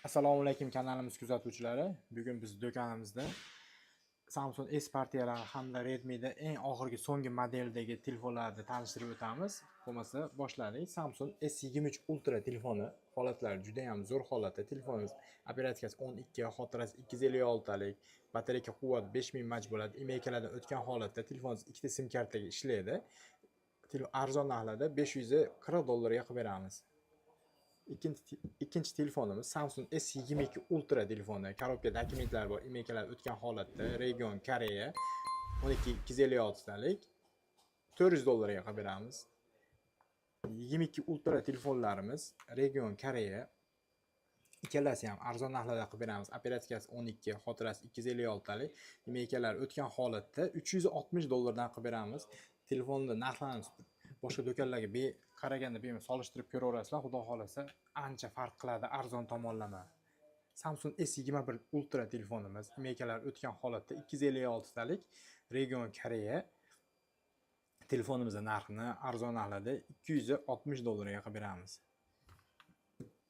Assalomu alaykum, kanalimiz kuzatuvchilari. Bugun biz do'konimizda Samsung S partiyalari hamda Redmi'da eng oxirgi, so'nggi modeldagi telefonlarni tanishtirib o'tamiz. Bo'lmasa, boshladik. Samsung S23 Ultra telefoni holatlari juda ham zo'r holatda. Telefonimiz operatsiyasi 12, xotirasi 256 talik, batareyka quvvat 5000 mAh bo'ladi. IMEIlardan o'tgan holatda telefonimiz ikkita sim kartaga ishlaydi. Arzon narxlarda 540 dollarga qilib beramiz. Ikkinchi telefonimiz Samsung S22 Ultra telefoni. Коробка dokumentlar bor, IMEIlar o'tgan holatda, region Koreya, 12 256 talik, 400 dollarga qilib beramiz. 22 Ultra telefonlarimiz region Koreya. Ikkalasi ham arzon narxlarda qilib beramiz. Operatsiyasi 12, xotirasi 256 talik, IMEIlar o'tgan holatda 360 dollardan qilib beramiz. Telefonni narxlarini boshqa do'konlarga qaraganda bemalol solishtirib ko'raverasizlar. Xudo xohlasa, ancha farq qiladi arzon tomonlama. Samsung S21 Ultra telefonimiz IMEIlar o'tgan holatda, 256 talik, region Koreya. Telefonimizni narxini arzon narxlarda 260 dollarga qilib beramiz.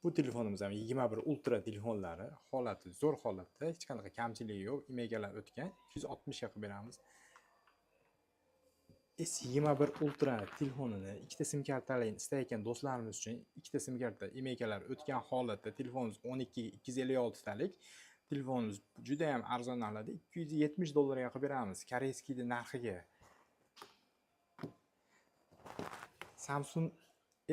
Bu telefonimiz ham 21 Ultra telefonlari, holati zo'r holatda, hech qanaqa kamchiligi yo'q, IMEIlar o'tgan, 260 ga qilib beramiz. S21 Ultra telefonini ikkita sim kartali istayotgan do'stlarimiz uchun ikkita sim karta, IMEIlar o'tgan holatda, telefonimiz 12 256 talik, telefonimiz juda ham arzon narxlarda 270 dollarga qilib beramiz, корейский ni narxiga. Samsung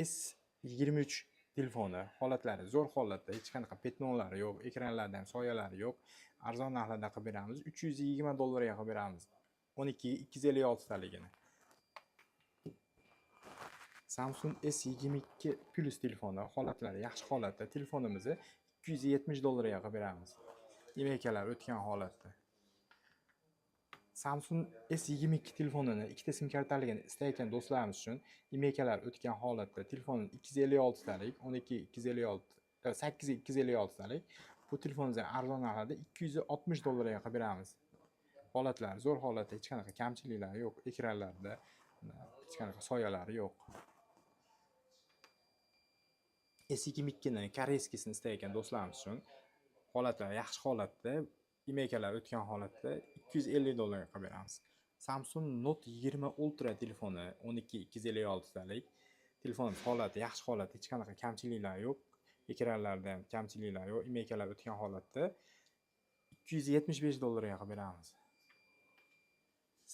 S23 telefoni holatlari zo'r holatda, hech qanaqa пятно lari yo'q, ekranlarda ham soyalari yo'q. Arzon narxlarda qilib beramiz, 320 dollarga qilib beramiz 12 256 taligini. Samsung S22 Plus telefoni holatlari yaxshi holatda, telefonimizni 270 dollarga qilib beramiz. IMEIlar o'tgan holatda. Samsung S22 telefonini ikkita sim kartaligini istayotgan do'stlarimiz uchun IMEIlar o'tgan holatda, telefon 256 talik, 12 256, 8 256 talik. Bu telefonimizni arzon narxda 260 dollarga qilib beramiz. Holatlari zo'r holatda, hech qanaqa kamchiliklari yo'q, ekranlarda hech qanaqa soyalari yo'q. S22 ni корейский sini istayotgan do'stlarimiz uchun holatlari yaxshi holatda, IMEIlar o'tgan holatda 250 dollarga qilib beramiz. Samsung Note 20 Ultra telefoni 12 256 talik. Telefonimiz holati yaxshi holatda, hech qanaqa kamchiliklari yo'q. Ekranlarda ham kamchiliklar yo'q. IMEIlar o'tgan holatda 275 dollarga qilib beramiz.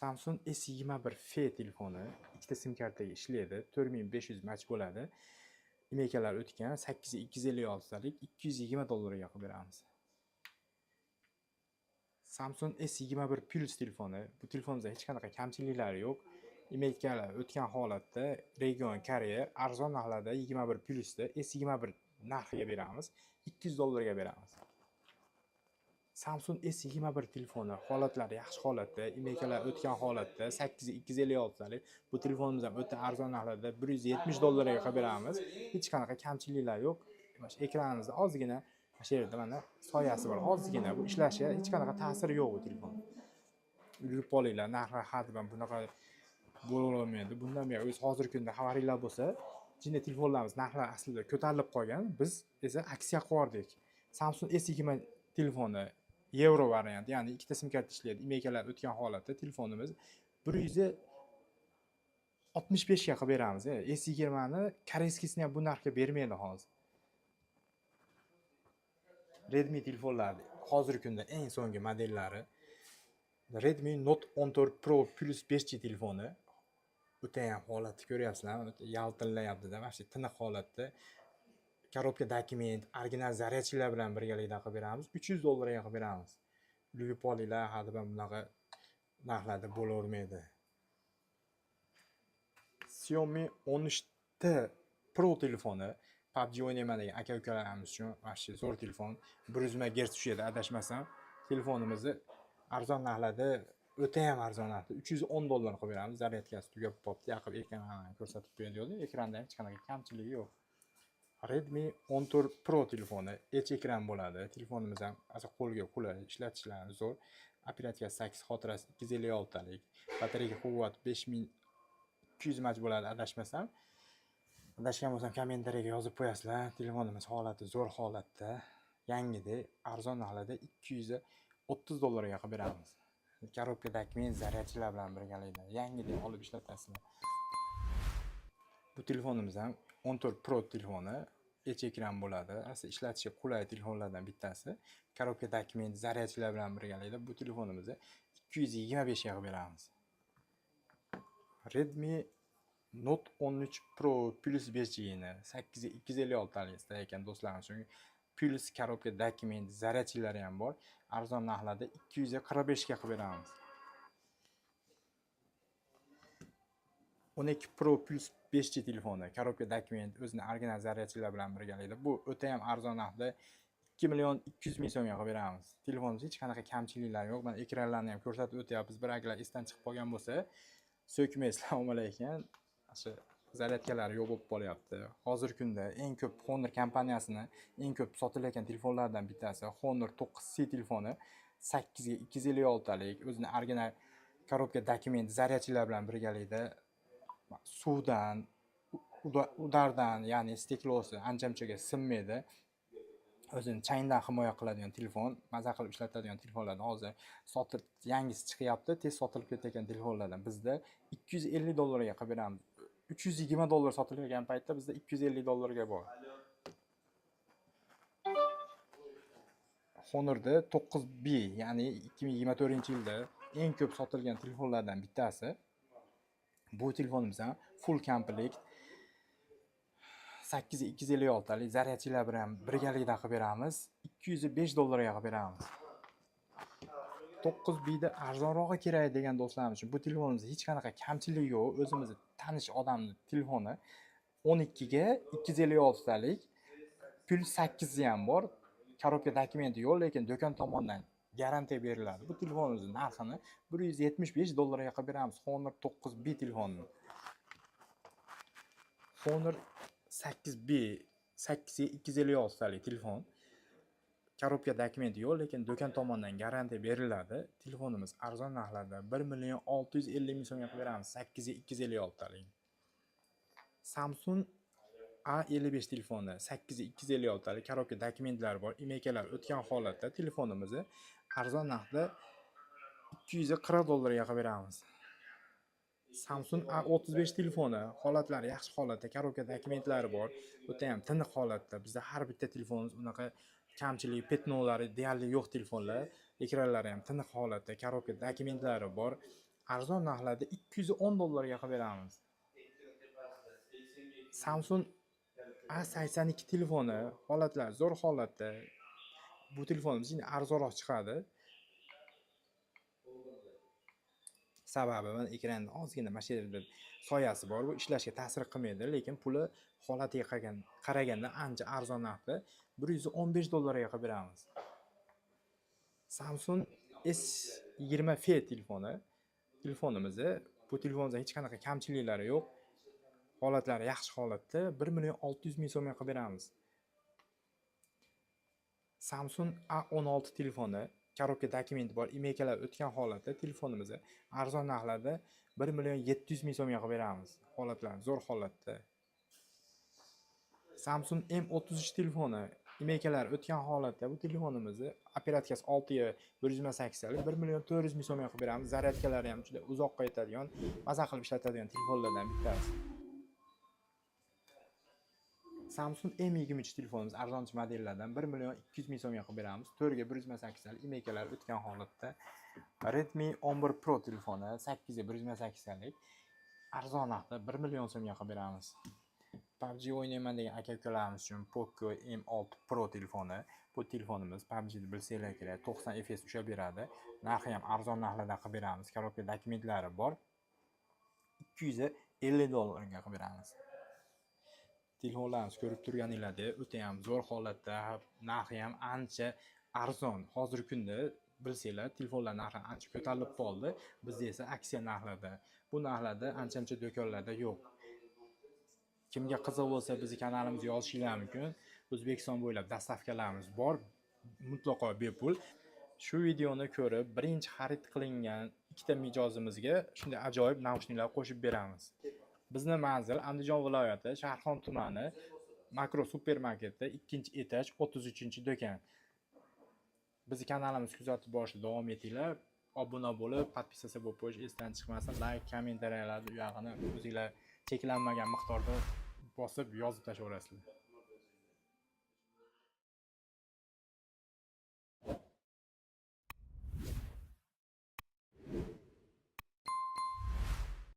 Samsung S21 FE telefoni ikkita sim kartaga ishlaydi, 4500 mAh bo'ladi. IMEIlar o'tgan, 8 256 talik, 220 dollarga qilib beramiz. Samsung S21 Plus telefoni, bu telefonda hech qanaqa kamchiliklari yo'q. IMEIlar o'tgan holatda, region Koreya, arzon narxlarda 21 Plusda S21 narxiga beramiz, 200 dollarga beramiz. Samsung S21 telefoni holatlari yaxshi holatda, IMEIlar o'tgan holatda, 8 256 talik. Bu telefonimiz ham o'ta arzon narxlarda 170 dollarga qilib beramiz. Hech qanaqa kamchiliklar yo'q. Mana shu ekranimizda ozgina, mana shu yerda mana soyasi bor, ozgina, bu ishlashiga hech qanaqa ta'siri yo'q bu telefon. Ulgurib qolinglar, narxi hadban bunaqa bo'lavermaydi. Bundan buyon o'zi hozirgi kunda xabaringlar bo'lsa, jinni telefonlarimiz narxlari aslida ko'tarilib qolgan. Biz esa aksiya qilib yubordik. Samsung S20 telefoni yevro variant, ya'ni ikkita sim karta ishlaydi, IMEIlar o'tgan holatda, telefonimiz 165 ga qilib beramiz. S20 ni корейский sini ham bu narxga bermaydi hozir. Redmi telefonlari hozirgi kunda eng so'nggi modellari. Redmi Note 14 Pro Plus 5G telefoni o'tayam holatni ko'ryapsizlarmi? O'ta yaltillayapti-da, mana shu tiniq holatda. Коробка dokument, original зарядчик lar bilan birgalikda qilib beramiz. 300 dollarga qilib beramiz. Ulgurib qolinglar, hadban bunaqa narxlarda bo'lavermaydi. Xiaomi 13T Pro telefoni PUBG o'ynayman degan aka ukalarimiz uchun вообще zo'r telefon. 100 MHz tushadi adashmasam. Telefonimizni arzon narxlarda, o'tayam arzon narxda 310 dollar qilib beramiz. Zaryadkasi tugab qolibdi. Yaqin ekranini ko'rsatib qo'yadi. Ekranda ham hech qanaqa kamchiligi yo'q. Redmi 14 Pro telefoni Edge ekran bo'ladi. Telefonimiz ham asa qo'lga qulay, ishlatishlari zo'r. Operatsiyasi 8, xotirasi 256 talik. Batareyka quvvat 5200 mAh bo'ladi adashmasam. Adashgan bo'lsam, kommentariyaga yozib qo'yasizlar. Telefonimiz holati zo'r holatda. Yangida arzon narxlarda 230 dollarga qilib beramiz. Коробка dokument, zaryadchilar bilan birgalikda yangidek olib ishlatasizlar. Bu telefonimiz ham 14 Pro telefoni, Edge ekran bo'ladi. Asli ishlatishga qulay telefonlardan bittasi. Коробка dokument, zaryadchilar bilan birgalikda bu telefonimizni 225 ga qilib beramiz. Redmi Note 13 Pro Plus 5G ni 8256 talik istayotgan do'stlarimiz uchun plus коробка dokument, zaryadchilari ham bor. Arzon narxlarda 245 ga qilib beramiz. 12 Pro Plus 5G telefoni, коробка dokument, o'zini original zaryadchilar bilan birgalikda bu o'ta ham arzon narxda 2 million 200 ming so'mga qilib beramiz. Telefonimiz hech qanaqa kamchiliklari yo'q. Mana ekranlarni ham ko'rsatib o'tyapmiz. Bir agar esdan chiqib qolgan bo'lsa, so'kmaysizlar, lekin shu zaryadkalari yo'q bo'lib qolyapti. Hozirgi kunda eng ko'p Honor kompaniyasini eng ko'p sotilayotgan telefonlardan bittasi Honor 9C telefoni 8256 talik, o'zini original коробка dokument, zaryadchilar bilan birgalikda suvdan, udardan, ya'ni steklosi ancha-munchaga sinmaydi. O'zini changdan himoya qiladigan telefon, maza qilib ishlatadigan telefonlardan hozir sotib yangisi chiqyapti, tez sotilib ketayotgan telefonlardan bizda 250 dollarga qilib beramiz. 320 dollar sotilayotgan paytda bizda 250 dollarga bor. Honorda 9B, ya'ni 2024-yilda eng ko'p sotilgan telefonlardan bittasi. Bu telefonimiz ham full komplekt 8256 talik, zaryadchilar bilan birgalikda qilib beramiz. 205 dollarga qilib beramiz. 9B da arzonrog'i kerak degan do'stlarimiz uchun bu telefonimizda hech qanaqa kamchiligi yo'q. O'zimizni tanish odamning telefoni 12 ga 256 talik, plus 8 ham bor. Коробка dokumenti yo'q, lekin do'kon tomonidan garantiya beriladi. Bu telefonimizning narxini 175 dollarga qilib beramiz. Honor 9B telefonini. Honor 8B 8256 talik telefon. Коробка dokumenti yo'q, lekin do'kon tomonidan garantiya beriladi. Telefonimiz arzon narxlarda 1 million 650 ming so'mga qilib beramiz. 8256 talik. Samsung A55 telefoni 8256 talik, коробка dokumentlari bor, imekalar o'tgan holatda telefonimizni arzon narxda 240 dollarga qilib beramiz. Samsung A35 telefoni holatlari yaxshi holatda, коробка dokumentlari bor, o'ta ham tiniq holatda. Bizda har bitta telefonimiz unaqa kamchilik, petnolari deyarli yo'q telefonlar, ekranlari ham tiniq holatda, коробка dokumentlari bor. Arzon narxlarda 210 dollarga qilib beramiz. Samsung A82 telefoni holatlari zo'r holatda. Bu telefonimiz endi arzonroq chiqadi. Sababi mana ekranda ozgina mana shu yerda soyasi bor, bu ishlashga ta'sir qilmaydi, lekin puli holatiga qaraganda ancha arzon narxda 115 dollarga qilib beramiz. Samsung S20 F telefoni, telefonimizni, bu telefonimizda hech qanaqa kamchiliklari yo'q. Holatlari yaxshi holatda 1 million 600 ming so'mga qilib beramiz. Samsung A16 telefoni, коробка dokumenti bor, imekalar o'tgan holatda telefonimizni arzon narxlarda 1 million 700 ming so'mga qilib beramiz. Holatlar zo'r holatda. Samsung M33 telefoni, imekalar o'tgan holatda bu telefonimizni operatkasi 6ga 128 talik 1 million 400 ming so'mga qilib beramiz. Zaryadkalari ham juda uzoqqa yetadigan, maza qilib ishlatadigan telefonlardan bittasi. Samsung M23 telefonimiz arzonchi modellardan 1 million 200 ming so'mga qilib beramiz. 4ga 128 talik imekalar o'tgan holatda. Redmi 11 Pro telefoni 8ga 128 talik arzon narxda 1 million so'mga qilib beramiz. PUBG o'ynayman degan aka-ukalarimiz uchun Poco M6 Pro telefoni. Bu telefonimiz PUBG ni bilsanglar kerak, 90 FPS ushlab beradi. Narxi ham arzon narxlarda qilib beramiz. Коробка dokumentlari bor. 250 dollarga qilib beramiz. Telefonlarimiz ko'rib turganinglardek o'ta ham zo'r holatda, narxi ham ancha arzon. Hozirgi kunda bilsanglar, telefonlar narxi ancha ko'tarilib qoldi. Bizda esa aksiya narxlarda. Bu narxlarda ancha-muncha do'konlarda yo'q. Kimga qiziq bo'lsa, bizning kanalimizga yozishinglar mumkin. O'zbekiston bo'ylab dastavkalarimiz bor, mutlaqo bepul. Shu videoni ko'rib, birinchi xarid qilingan ikkita mijozimizga shunday ajoyib naushniklar qo'shib beramiz. Bizni manzil Andijon viloyati, Sharxon tumani, Makro supermarketda, ikkinchi etaj, 33-do'kon. Bizni kanalimizni kuzatib borishda davom etinglar. Obuna bo'lib, подписаться bo'lib qo'yish esdan chiqmasin. Layk, kommentariyalarni u yog'ini o'zinglar cheklanmagan miqdorda bosib, yozib tashlayverasizlar.